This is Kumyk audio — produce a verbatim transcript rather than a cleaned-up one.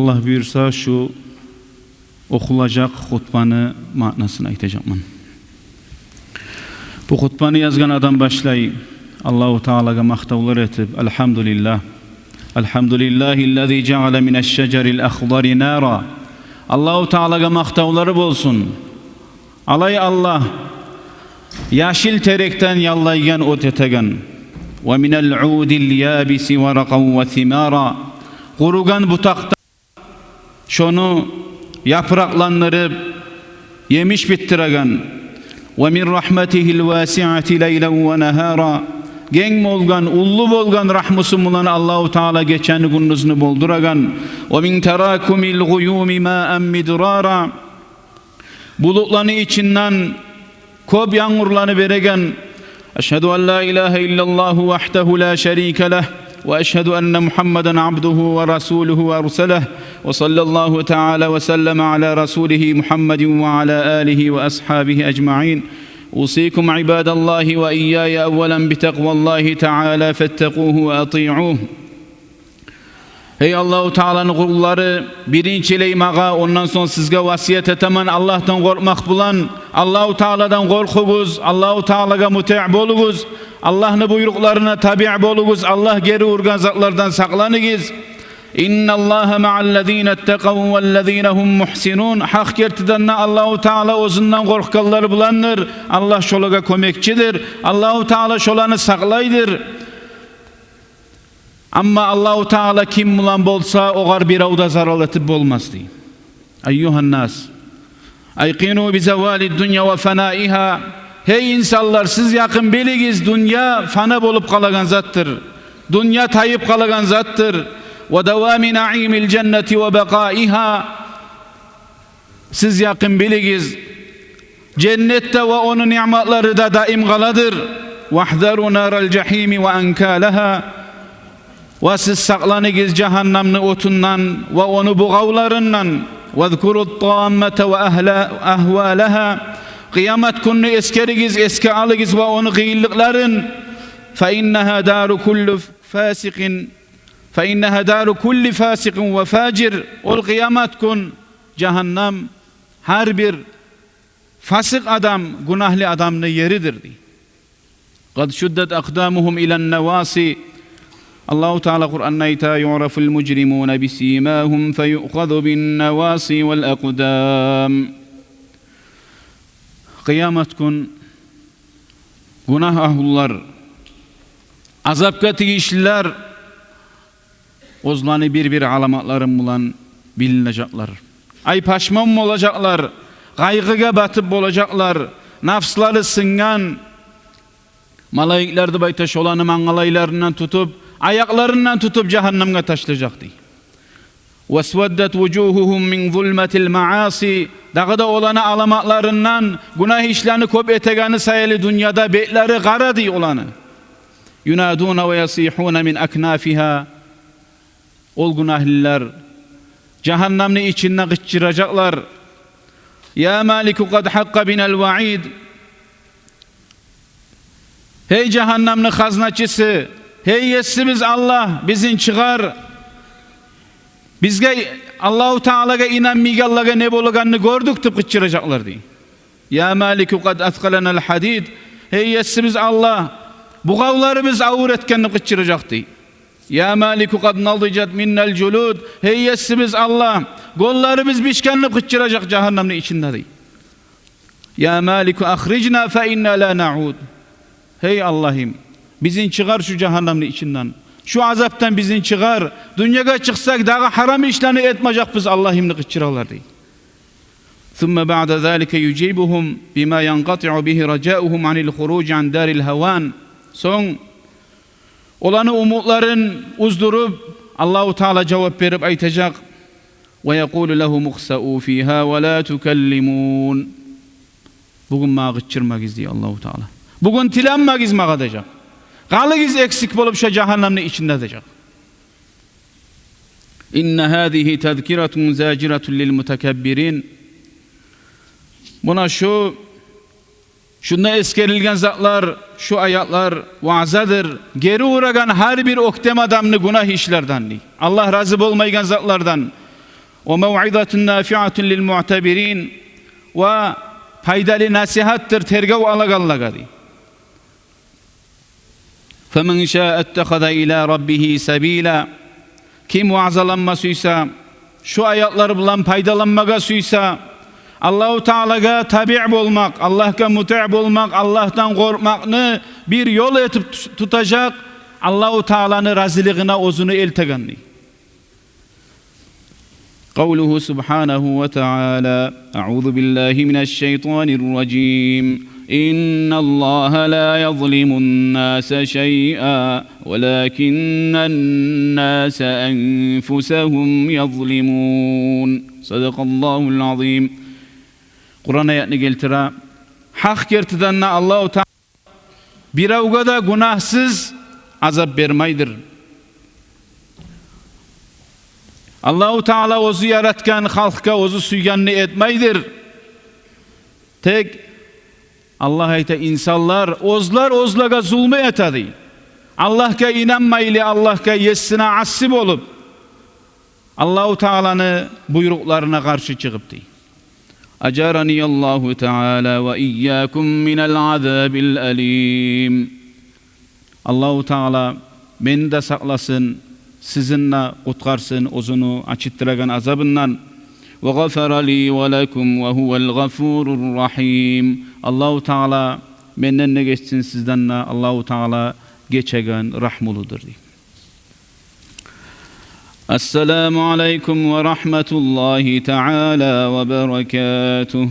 Аллагь буюрса, шу охулажакъ хутбаны маънасын айтажакъман. Бу хутбаны язгъан адам башлай Аллагьу Таалагъа макътавлар этип: «Альгьамдулиллагь. Альгьамдулиллагьи ллази жаъала мина шшажари лахдари нара». Аллагьу Таалагъа макътавлар болсун. Алай Аллагь яшыл терекден яллайгъан от этеген. «Ва мина лъуди лъябиси варакъан ва симара». Къуругъан бутакъдан шону япыракъландырып, емиш битдиреген. «Ва мин рахматигьи лвасиати лайлан ва нагьара». Генг болгъан, уллу болгъан рагьмусу булан Аллагьу Таала гечени гюндюзню болдурагъан. «Ва мин таракуми лгъуюми маан мидрара». Булутланы ичинден кёп янгурланы береген. أشهد أن لا إله إلا الله وحده لا شريك له، وأشهد أن محمدا عبده ورسوله أرسله، وصلى الله تعالى وسلم على رسوله محمد وعلى آله وأصحابه أجمعين. أوصيكم عباد الله وإياي أولا بتقوى الله تعالى، فاتقوه وأطيعوه. Гьей Аллагьу Тааланы къуллары, биринчилей магъа, ондан сонг сизге васият этемен Аллагьдан къоркъмакъ булан. Аллагьу Тааладан къоркъугъуз, Аллагьу Таалагъа мутиъ болугъуз, Аллагьны буйрукъларына табиъ болугъуз, Аллагь гери ургъан затлардан сакъланыгъыз. «Инналлагьа маъаллазина ттакъав валлазина гьум мугьсинун». Гьакъ гертиден де Аллагьу Таала оьзюнден къоркъгъанлар буландыр. Аллагь шолагъа кёмекчидир. Аллагьу Таала шоланы сакълайдыр. Амма Аллагьу Таала ким булан болса, огъар бирев де зарал этип болмас, дей. Айюгьаннас, айкъину би завали ддунья ва фанаигьа. Гьей инсанлар, сиз якъын билигиз, дюнья фана болуп къалагъан затдыр. Дюнья тайып къалагъан затдыр. Ва давами наимил жаннати ва бакъаигьа. Сиз якъын билигиз, женнет де ва ону ниъматлары да даим къаладыр. «Вагьзару нарал жагьими ва анкалагьа». Ва сиз сакъланыгъыз жагьаннамны отундан ва ону бугъавларындан. «Вазкуру ттаммата ва агьла-, агьвалагьа». Къыямат гюнню эсгеригиз, эсге алыгъыз ва ону къыйынлыкъларын. «Фа иннагьа дару кулли фасикъин, фа иннагьа дару кулли фасикъин ва фажир». Ол къыямат гюн, жагьаннам, гьар бир фасикъ адам, гюнагьлы адамны еридир, дей. «Къад шуддат акъдамугьум илан наваси». Аллагьу Таала Къуранда айта: «Юърафул мужримуна бисимагьум фаюъхазу бин наваси вал акъдам». Къыямат гюн гюнагь агьлулар, азапгъа тийишлилер оьзлени бир-бир аламатлары булан билинежеклер. Ай, пашман болажакълар, къайгъыгъа батып болажакълар, нафслары сынгъан. Малайиклер деп айта, шоланы мангалайларындан тутуп, аякъларындан тутуп жагьаннамгъа ташлажакъ, дей. «Васваддат вужугьугьум мин зулматил мааси». Дагъы да оланы аламатларындан, гюнагь ишлени кёп этегени саялы дюньяда бетлери къара, дей, оланы. «Юнадуна ва ясигьуна мин акнафигьа». Ол гюнагьлылар жагьаннамны ичинде къычыражакълар: «Я Малику, къад гьакъкъа бинал ваид». Гьей жагьаннамны хазначысы, гьей Есибиз Аллагь, бизин чыгъар. Бизге, Аллагьу Таалагъа инанмайгъанлагъа не болагъанны гёрдюк, деп къычыражакълар, дей. «Я Малику, къад аскъаланал гьадид». Гьей Есибиз Аллагь, бугъавларыбыз авур этген, деп къычыражакъ, дей. «Я Малику, къад надижат миннал жулуд». Гьей Есибиз Аллагь, гёнлерибиз бишген, деп къычыражакъ жагьаннамны ичинде, дей. «Я Малику, ахрижна фа инна ла науд». Гьей Аллагьым, бизин чыгъар шу жагьаннамны ичинден. Шу азапдан бизин чыгъар. Дюньягъа чыкъсакъ, дагъы гьарам ишлени этмежекбиз, Аллагьым, деп къычыралар, дей. «Сумма баъда залика южибугьум бима янкъатиъу бигьи ражаугьум анил хуружи ан дарил гьаван». Сонг оланы умутларын уздуруп, Аллагьу Таала жавап берип айтажакъ: «Ва якъулу лагьум ихсау фигьа ва ла тукаллимун». «Бугюн магъа къычырмагъыз», – дей Аллагьу Таала. «Бугюн тиленмегиз магъа», – дежек. «Къалыгъыз эксик болуп шу жагьаннамны ичинде», – дежек. «Инна гьазигьи тазкиратун зажиратун лил мутакаббирин». Муна шу, шунда эсгерилген затлар, шу аятлар ваъзадыр, гери урагъан гьар бир оьктем адамны гюнагь ишлерден, дей. Аллагь рази болмайгъан затлардан, وموعظة نافعة للمعتبرين, ва пайдалы насигьатдыр тергев алагъанлагъа, дей. فمن شاء اتخذ إلى ربه سبيلا. Ким ваъзаланма сюйсе, шу аятлар булан пайдаланмагъа сюйсе, Аллагьу Таалагъа табиъ болмакъ, Аллагьгъа мутиъ болмакъ, Аллагьдан къоркъмакъны бир ёл этип ту-, тутажакъ, Аллагьу Тааланы разилигине оьзюню элтегенни. قوله سبحانه وتعالى: أعوذ بالله من الشيطان الرجيم. إن الله لا يظلم الناس شيئا ولكن الناس أنفسهم يظلمون. صدق الله العظيم. Къуран аятны гелтире. Гьакъ гертиден де Аллагьу Таала биревге де гюнагьсыз азап бермейдир. Аллагьу Таала оьзю яратгъан халкъгъа оьзю сюйгенни этмейдир. Тек Аллагь айта, инсанлар оьзлер оьзлеге зулму этеди. Аллагьгъа инанмайлы, Аллагьгъа, есине асси болуп, Аллагьу Тааланы буйрукъларына къаршы чыгъып, дей. أجارني الله تعالى وإياكم من العذاب الأليم. Аллагьу Таала мени де сакъласын, сизин де къутгъарсын оьзюню ачытдырагъан азабындан. وغفر لي ولكم وهو الغفور الرحيم. Аллагьу Таала менден де гечсин, сизден де. Аллагьу Таала гечеген, рагьмулудур, дей. السلام عليكم ورحمة الله تعالى وبركاته.